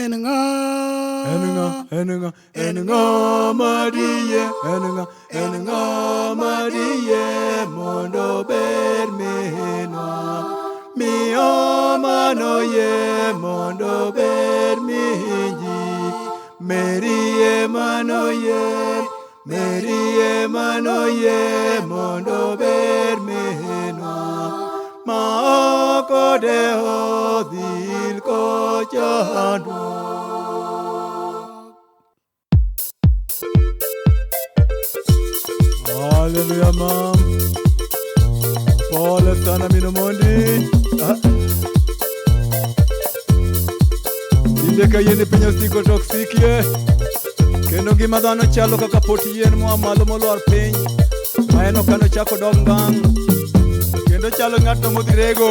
En ng'a? En ng'a, en ng'a, en ng'a madiye, en ng'a, en ng'a madiye mondo ber minwa. Miyo mano yie mondo ber minji. Meri mano yie, Meri mano yie mondo ber minwa. Ma ok odewo dhil kochandruok. Haleluya mam. Pole sana mino mondi. Ah. Kinde ka yien e piny osiko to ok sikie. Kendo ngima dhano chalo kaka pot yien moa malo molwar piny. Ma en ok anochak odog ngang'. Kendo chalo ng'atno modhi rego.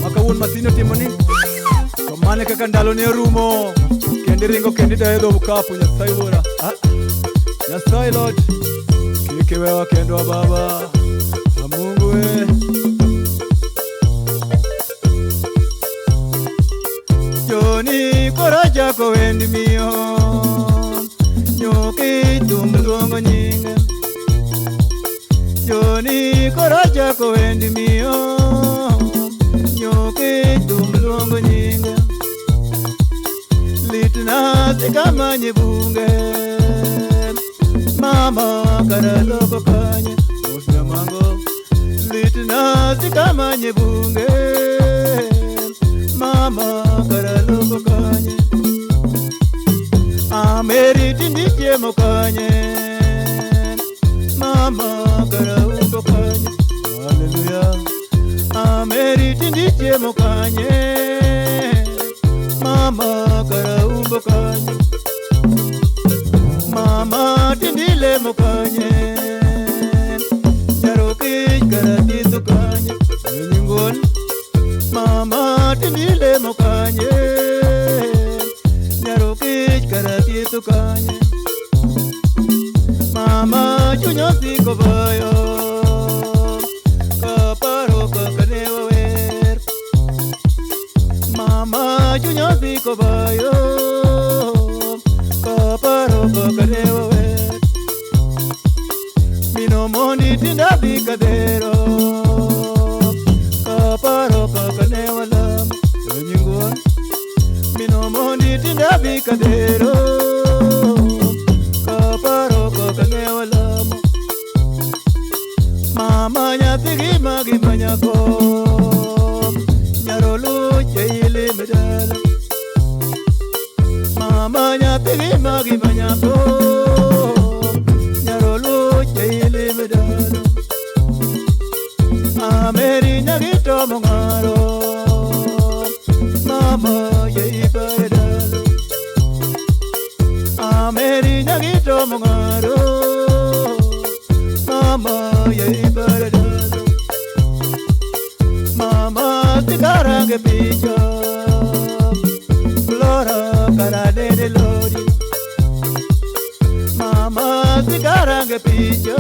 Ma kawuon masin otimo ni to mane kaka ndalo ne orumo. Kendo iringo kendo idoyo dho okapu Nyasaye wuora. Ah. Nyasaye Lord. Kik iwewa kendwa Baba. A Mungu we. Joni kora chako wend miyo. Nyoki thum luongo nyinge. Joni kora chako wend miyo. Nyoki thum luongo nyinge. Litna sikamanye bunge. Mama kara loko kanye. Osna mango. Litna sikamanye bunge. Mama kara loko kanye. Ameri tindi chiemo kanye. Mama kara umbo kanye. Hallelujah. Ameri tindi chiemo kanye. Mama kara umbo kanye. Mama tindi lemo kanye. Nyaroki kara thietho kanye. Nyingon. Mama tindi lemo kanye. Nyaroki kara thietho kanye. Mama chuny osiko bayo. Kaparo kaka ne wawer. Mama chuny osiko bayo. Kaparo kaka ne wawer. Mino mondi tinda dhi kadhero. Kaparo kaka ne walamo. Nyingon. Mino mondi tinda dhi kadhero. Kaparo kaka ne walamo. Mama nyathi gima gima nyako. Nyaro luche ilime dala. Mama nyathi gima gima nyako. Nyaro luche ilime dala. Ameri nyagito mong'aro. Mama ye ibare dala. Ameri nyagito mong'aro. Mama ye ibare dala. Mama tikarange picha. Flora kara nene lori. Mama tikarange picha.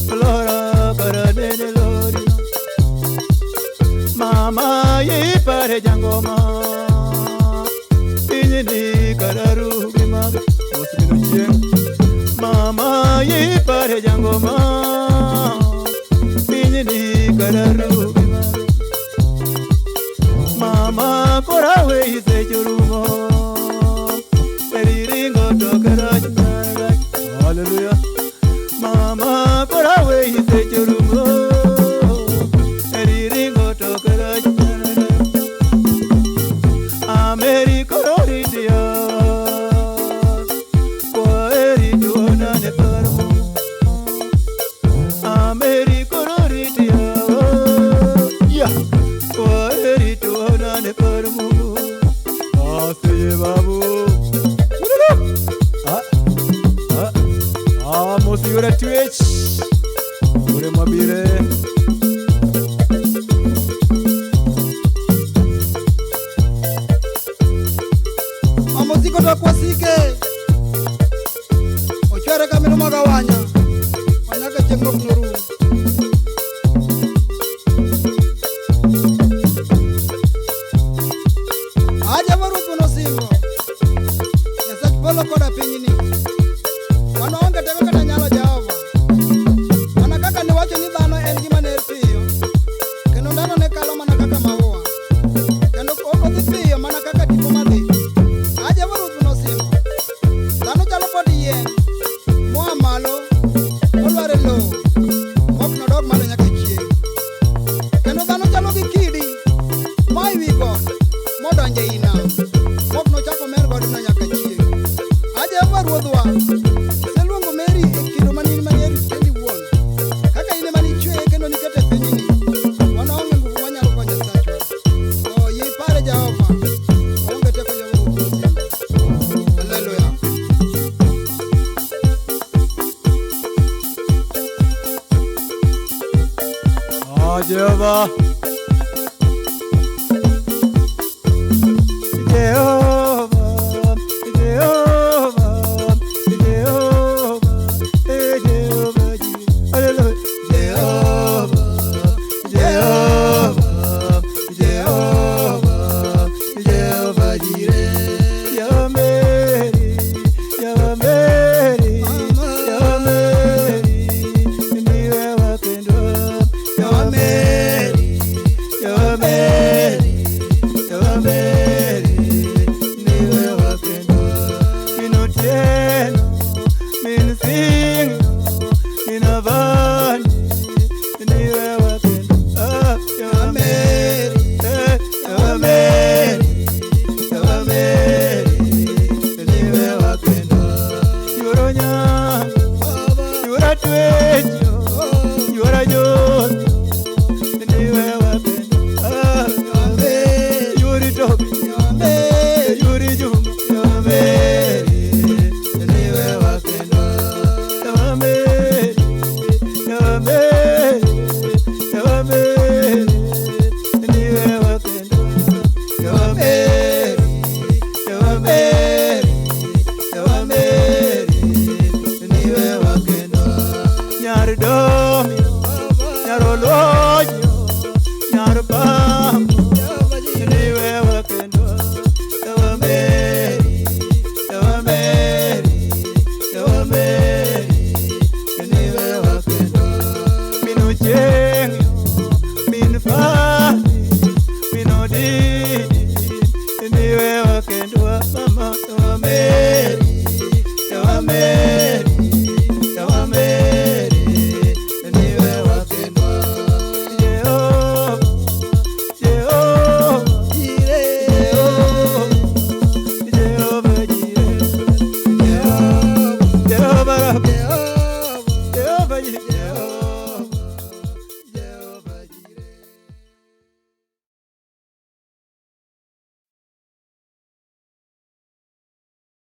Flora kara nene lori. Mama ye pare jangoma. Pinyni kara rugi maga. Osmino chieng'. Mama ye pare jangoma. Pinyni kara rugi maga. Mama kora we isechorumo. Eriringo to karach marach. Hallelujah. Mama kora we isechorumo. Eriringo to karach marach. Ameri kororitia. Kwa eri tuonane parmo. Ameri kororitia. Yeah. Kwa eri tuonane parmo. Asiye babu. Ah, ah, ah, mosi yora twitch. Ore mabire. Mamosiko to kwasike. Ochwere kamino magawanya. Wanyaka chieng' ok norum. polo koda pinyni. Wan waonge teko kata nyalo Jehova. Mana kaka niwacho ni dhano en gima ner piyo, kendo ndalo ne kalo mana kaka maua, kendo ok odhi piyo mana kaka tipo madhi. A Jehova Ruoth nosingo, dhano chalo kod yien moa malo molwar e lowo, mok nodog malo nyaka chieng'. Kendo dhano chalo gi kidi moa ewi got modonjo ei nam, mok nochak omer godno nyaka chieng'. A Jehova Ruodhwa, iseluongo Mary e kido mane in manie kendi wuon. Kaka in ema nichweye kendo nikete e pinyni, wan waonge nguvu manyalo konyo Nyasachwa. Oh, yie ipare Jehova, waonge teko Jehova Ruoth nosingo. Haleluya. Ah, Jehova. Jehova, Jehova, Jehova, Jehova, Hallelujah. Jehova, Jehova, Jehova, Jehova Jireh. Jehova Mary, Jehova Mary, Jehova Mary, ndiwe wapendwa. Jehova Mary, Jehova Mary, Jehova Mary, ndiwe wapendwa. Minotieno, minisingo, minavani, ndiwe wapendwa. Jehova Mary, Jehova Mary, Jehova Mary, ndiwe wapendwa. Yoro nyango, yoro twecho, yoro joto, ndiwe wapendwa. Yori tobi,